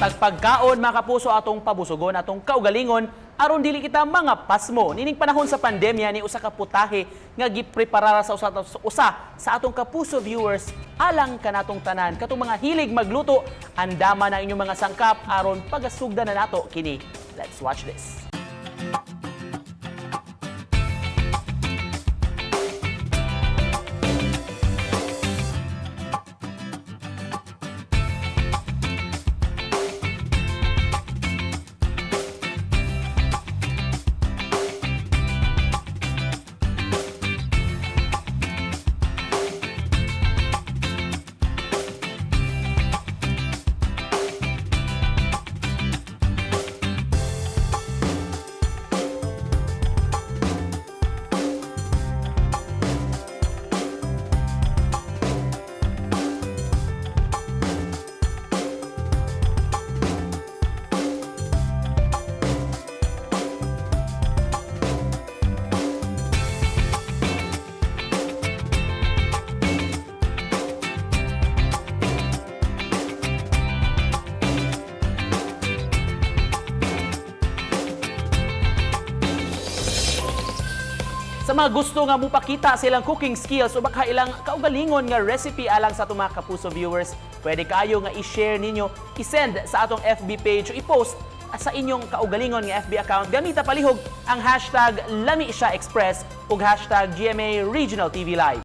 Tag pagkaon, mga kapuso, atong pabusugon atong kaugalingon aron dili kita mga pasmo. Nining panahon sa pandemya ni usa ka putahe nga gipreparar sa usa sa atong kapuso viewers alang kanatong tanan katong mga hilig magluto. Andama na inyong mga sangkap aron pagasugda na nato kini. Let's watch this. Sa mga gusto nga mupakita silang cooking skills o baka ilang kaugalingon nga recipe alang sa atong mga kapuso viewers, pwede kayo nga i-share ninyo, i-send sa atong FB page o i-post sa inyong kaugalingon nga FB account. Gamita palihog ang #LamiSiyaExpress ug #GMARegionalTVLive.